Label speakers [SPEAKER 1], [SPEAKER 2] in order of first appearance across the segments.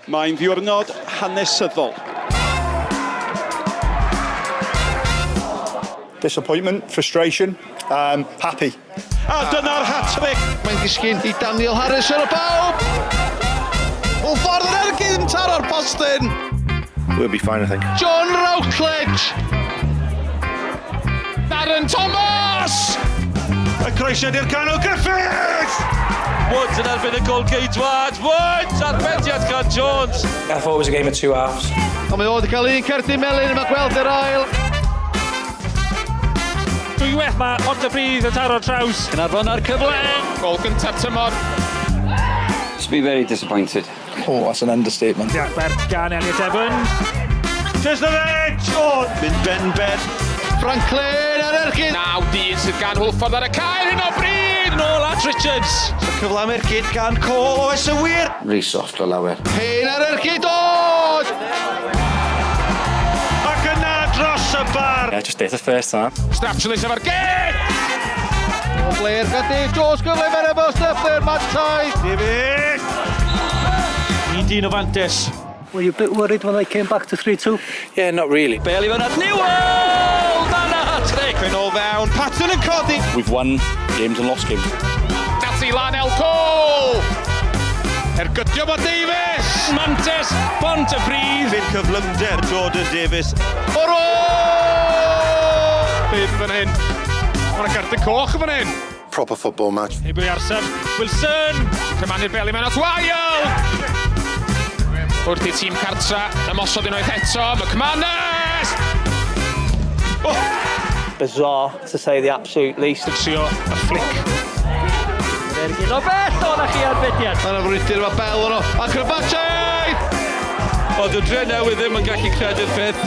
[SPEAKER 1] Mae'n ddiwrnod hanesyddol.
[SPEAKER 2] Disappointment, frustration, um, happy.
[SPEAKER 1] A dyna'r hat-trick!
[SPEAKER 3] Mae'n disgyn i Daniel Harris ar y bawb! O ffordd yn ergyd yn taro'r postyn!
[SPEAKER 4] We'll be fine, I think.
[SPEAKER 3] John Routledge!
[SPEAKER 5] Darren Thomas!
[SPEAKER 1] Y croesiad i'r canol, Griffiths!
[SPEAKER 6] Woods yn erbyn y gol geidwad. Woods! Arbediad gan Jones.
[SPEAKER 7] I thought it was a game of two halves.
[SPEAKER 3] A mae o wedi cael un cerdyn melyn, mae gweld yr ail.
[SPEAKER 8] Dwywaith mae Pontypridd yn taro traws.
[SPEAKER 6] Caernarfon ar cyfle.
[SPEAKER 5] Gol gyntaf tymor.
[SPEAKER 9] To be very disappointed.
[SPEAKER 7] Oh, that's an understatement.
[SPEAKER 8] Bert gan Elliot Evans.
[SPEAKER 1] Chislovich! O! Mynd ben-ben.
[SPEAKER 3] Franklin ar ergyd.
[SPEAKER 5] Naw dyn sydd gan Hwlffordd ar y cae ar hyn o bryd.
[SPEAKER 6] Nôl at Richards.
[SPEAKER 10] Cyfle am ergyd gan Cole, oes y wir!
[SPEAKER 9] Really soft o lawer.
[SPEAKER 3] Payne ar ergyd, o!
[SPEAKER 1] Ac yna dros y bar.
[SPEAKER 7] Yeah, just did the first time.
[SPEAKER 5] Strapchlis efo'r geg!
[SPEAKER 3] O Blair gan Dave Jones, gyfle mewn efo Steffler, mantais.
[SPEAKER 1] Davies!
[SPEAKER 8] Un dyn o fantes.
[SPEAKER 11] Were you a bit worried when they came back to 3-2?
[SPEAKER 7] Yeah, not really.
[SPEAKER 6] Bale i fyny at Newell! Mae 'na hat-trick!
[SPEAKER 10] Yn ôl fewn, Patton yn codi!
[SPEAKER 4] We've won games and lost games.
[SPEAKER 5] Nati lan El Cole!
[SPEAKER 10] Ergydio mae Davies!
[SPEAKER 8] Mantes, Pontypridd.
[SPEAKER 1] Fydd cyflymder Jordan Davies.
[SPEAKER 3] Oro!
[SPEAKER 5] Beth fan hyn? Mae yna gerdyn coch fan hyn.
[SPEAKER 4] Proper football match.
[SPEAKER 8] Heibio i Arsaf. Wilson.
[SPEAKER 5] Cymanu'r bel i mewn at Wild! Wrth i'r tîm cartra ymosod unwaith eto, McManus!
[SPEAKER 1] Oh!
[SPEAKER 11] Bizarre, to say the absolute least.
[SPEAKER 8] Trio y flick.
[SPEAKER 11] Ergyd o bell o na chi arbediad.
[SPEAKER 3] Mae yna frwydr efo Bell yno. Acrobatic!
[SPEAKER 6] O, dyw'r dre newydd ddim yn gallu credu'r peth.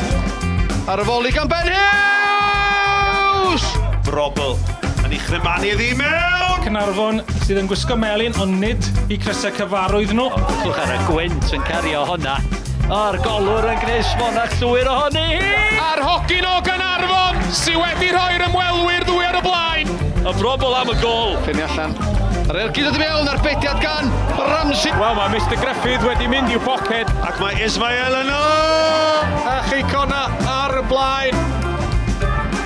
[SPEAKER 3] Ar y foli gan Ben Hughes!
[SPEAKER 1] Brobl yn ei chrymanu iddi mewn!
[SPEAKER 8] Caernarfon sydd yn gwisgo melyn, ond nid i crysau cyfarwydd nhw.
[SPEAKER 11] Clwch ar y gwynt yn cario honna. A'r golwr yn gwneud smonach llwyr ohoni hi!
[SPEAKER 5] A'r hogyn o Gaernarfon sydd wedi rhoi'r ymwelwyr ddwy ar y blaen.
[SPEAKER 6] Y brobl am y gol.
[SPEAKER 3] Ffynnu allan. Ar ergyd o mewn, arbediad gan Ramsey.
[SPEAKER 8] Wel, mae Mr Gruffydd wedi mynd i'w poced.
[SPEAKER 1] Ac mae Ismael yno!
[SPEAKER 3] A Chei Connah ar y blaen.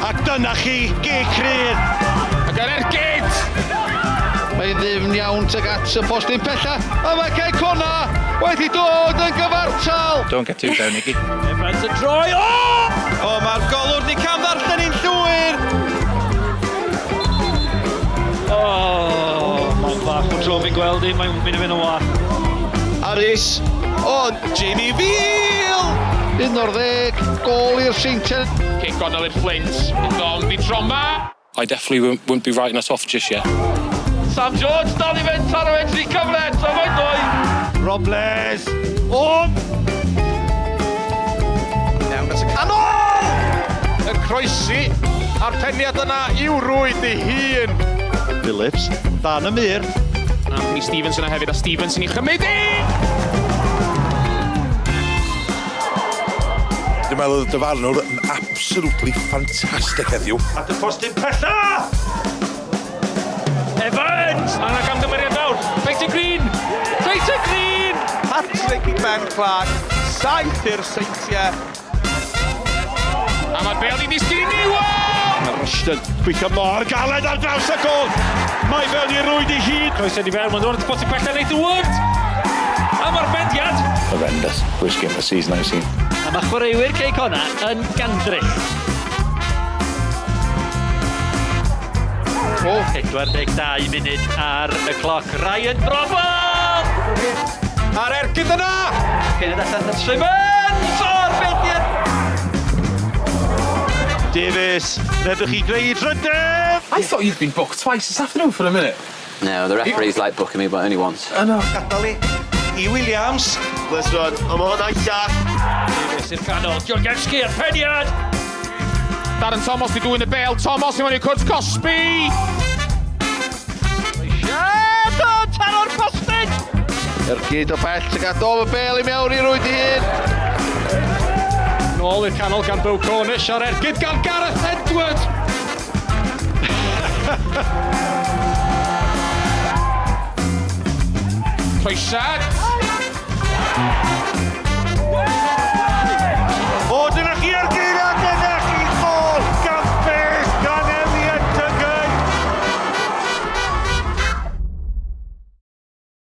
[SPEAKER 1] Ac dyna chi, gic rhydd!
[SPEAKER 5] Ac yr ergyd!
[SPEAKER 3] Mae'n ddyfn iawn tuag at y postyn pella. A mae Cei Connah wedi dod yn gyfartal.
[SPEAKER 7] Don't get too down, Nicky.
[SPEAKER 8] Evans yn troi. O!
[SPEAKER 10] O, mae'r golwr di cam ddarllen i'n llwyr!
[SPEAKER 11] O, mae'n fach o tro fi'n gweld hi, mae'n mynd i fynd yn wath.
[SPEAKER 10] Harris, o, Jamie Veal!
[SPEAKER 3] 11, gol i'r Seintiau.
[SPEAKER 5] Cic gornel i'r Flint. Ddom di troma.
[SPEAKER 7] I definitely wouldn't be writing us off just yet.
[SPEAKER 6] Sam George dal i fynd, taro e, tri cyfle, eto mae'n dwy.
[SPEAKER 1] Robles! O!
[SPEAKER 3] Mewn at y canol!
[SPEAKER 5] Yn croesi a'r peniad yna i'w rwyd ei hun.
[SPEAKER 1] Phillips, dan y mur.
[SPEAKER 5] Anthony Stevens yna hefyd, a Stevens yn ei chymryd i!
[SPEAKER 4] Dwi'n meddwl oedd y dyfarnwr yn absolutely fantastic heddiw.
[SPEAKER 1] At y postyn pella!
[SPEAKER 8] Evans! Mae yna gamgymeriad fawr. Clayton Green! Clayton Green!
[SPEAKER 10] Hat-trick i Ben Clark, 7 i'r Seintiau.
[SPEAKER 5] A mae'r bel i ddisgyn i Newell!
[SPEAKER 1] Mae Rushton gweithio mor galed ar draws y gol. Mae fewn i rwyd i hyd.
[SPEAKER 8] Croesiad i fewn, mae'n dod at y postyn pella Nathan Wood! Am arbediad!
[SPEAKER 4] Horrendous. Worst game of the season I've seen.
[SPEAKER 11] A mae chwaraewyr Cei Connah yn gandryll.
[SPEAKER 3] O,
[SPEAKER 11] 42 munud ar y cloc. Ryan Brobbel!
[SPEAKER 10] A'r ergyd yna!
[SPEAKER 11] Cyn allan at Simons! O, arbediad!
[SPEAKER 1] Davies, yn edrych i greu trydydd.
[SPEAKER 7] I thought you'd been booked twice this afternoon for a minute.
[SPEAKER 9] No, the referees like booking me, but only once.
[SPEAKER 7] I know.
[SPEAKER 10] Gadael i Williams.
[SPEAKER 2] Let's run. Ond mae hwnna'n llall.
[SPEAKER 8] Davies i'r canol. Georgievski ar peniad!
[SPEAKER 5] Darren Thomas di dwyn y bel. Thomas i mewn i'r cwrt cosbi!
[SPEAKER 11] Siad! O, taro'r postyn!
[SPEAKER 3] Ergyd o bell tuag at o, y bel i mewn i rwyd i hun.
[SPEAKER 5] Nôl i'r canol gan Beau Cornish a'r ergyd gan Gareth Edwards. Croesiad.